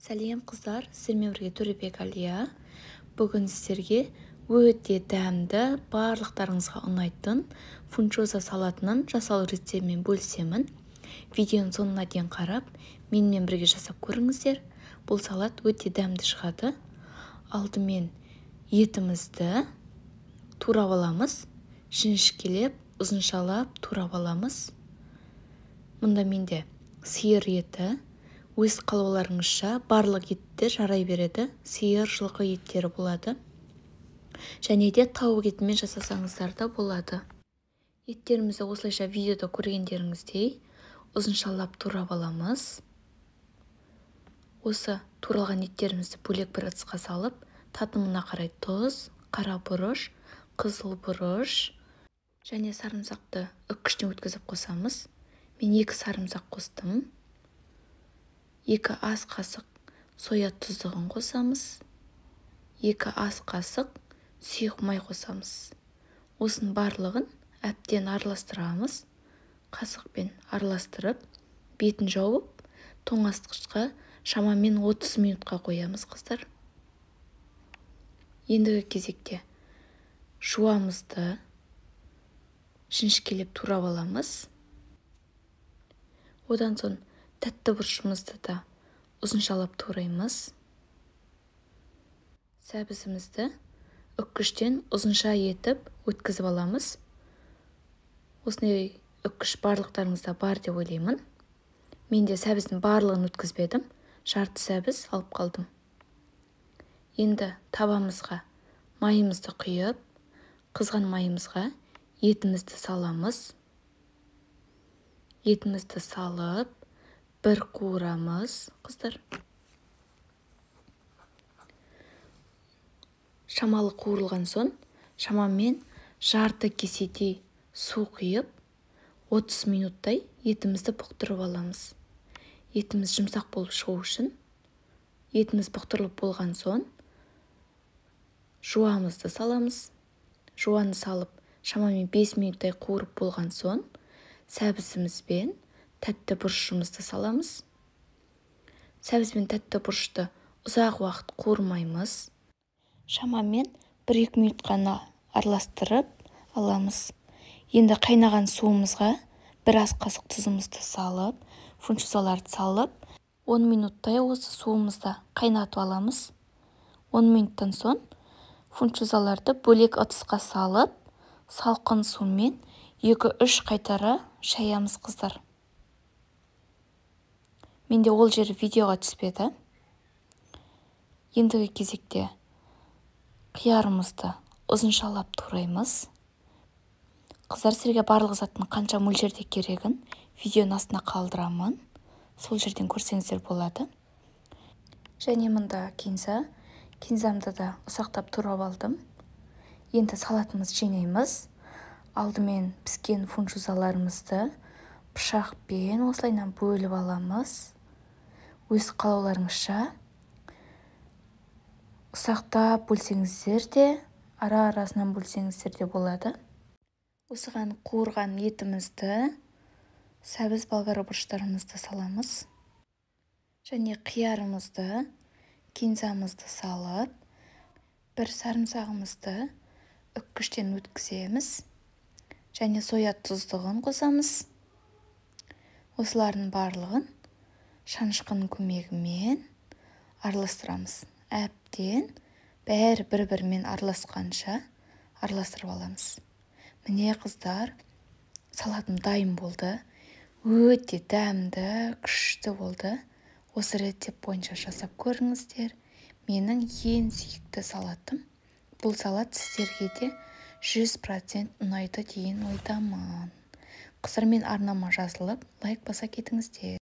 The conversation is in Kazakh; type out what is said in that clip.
Сәлем, қыздар! Сіздермен бірге Төребек Әлия. Бүгін сіздерге өте дәмді, барлықтарыңызға ұнайтын фунчоза салатының жасалу рецептімен бөлісемін. Видеоның соңына дейін қарап, менімен бірге жасап көріңіздер. Бұл салат өте дәмді шығады. Алдымен етімізді турап аламыз. Жіңішкелеп, ұзыншалап турап аламыз. Мұнда менде сиыр еті. Өз қалауларыңызша барлық еттер жарай береді. Сиыр, жылқы еттері болады. Және де тауық етімен жасасаңыздар да болады. Еттерімізді осылайша видеода көргендеріңіздей ұзыншалап турап аламыз. Осы туралған еттерімізді бөлек бір ыдысқа салып, татымына қарай тұз, қара бұрыш, қызыл бұрыш және сарымсақты үккіштен өткізіп қосамыз. Мен 2 сарымсақ қостым. 2 ас қасық соя тұздығын қосамыз. 2 ас қасық сұйық май қосамыз. Осының барлығын әбден араластырамыз. Қасықпен араластырып, бетін жауып, тоңазытқышқа шамамен 30 минутқа қоямыз, қыздар. Ендігі кезекте жуамызды жіңішкелеп турап аламыз. Одан соң тәтті бұрышымызды да ұзыншалап тураймыз. Сәбізімізді үккіштен ұзынша етіп өткізіп аламыз. Осындай үккіш барлықтарыңызда бар деп ойлаймын. Мен де сәбіздің барлығын өткізбедім, жарты сәбіз алып қалдым. Енді табамызға майымызды құйып, қызған майымызға етімізді саламыз. Етімізді салып, бір қуырамыз, қыздар. Шамалы қуырылған соң, шамамен жарты кеседей су құйып, 30 минуттай етімізді бұқтырып аламыз. Етіміз жұмсақ болып шығу үшін, етіміз бұқтырылып болған соң, жуамызды саламыз. Жуаны салып, шамамен 5 минуттай қуырып болған соң, сәбізімізбен тәтті бұрышымызды саламыз. Сәбіз бен тәтті бұрышты ұзақ уақыт қуырмаймыз. Шамамен 1-2 минут қана араластырып аламыз. Енді қайнаған суымызға бір ас қасық тұзымызды салып, фунчозаларды салып, 10 минуттай осы суымызды қайнатып аламыз. 10 минуттан соң фунчозаларды бөлек ыдысқа салып, салқын сумен 2-3 қайтара шаямыз, қыздар. Менде ол жері видеоға түспеді. Ендігі кезекте қиярымызды ұзыншалап тураймыз. Қыздар, сіздерге барлық заттың қанша мөлшерде керегін видеоның астына қалдырамын. Сол жерден көрсеңіздер болады. Және мында кинза. Кинзамды да ұсақтап турап алдым. Енді салатымызды жинаймыз. Алдымен піскен фунчозаларымызды пышақпен осылайынан бөліп аламыз. Өз қалауларыңызша ұсақтап бөлсеңіздер де, ара-арасынан бөлсеңіздер де болады. Осыған қуырған етімізді, сәбіз, болгар бұрыштарымызды саламыз. Және қиярымызды, кинзамызды салып, бір сарымсағымызды үккіштен өткіземіз. Және соя тұздығын қосамыз. Осылардың барлығын шанышқының көмегімен араластырамыз. Әбден бәрі бір-бірімен араласқанша араластырып аламыз. Міне, қыздар, салатым дайын болды. Өте дәмді, күшті болды. Осы рецепт бойынша жасап көріңіздер. Менің ең сүйікті салатым. Бұл салат сіздерге де 100% ұнайды деген ойдамын. Қыздар, мен арнама жазылып, лайк баса кетіңіздер.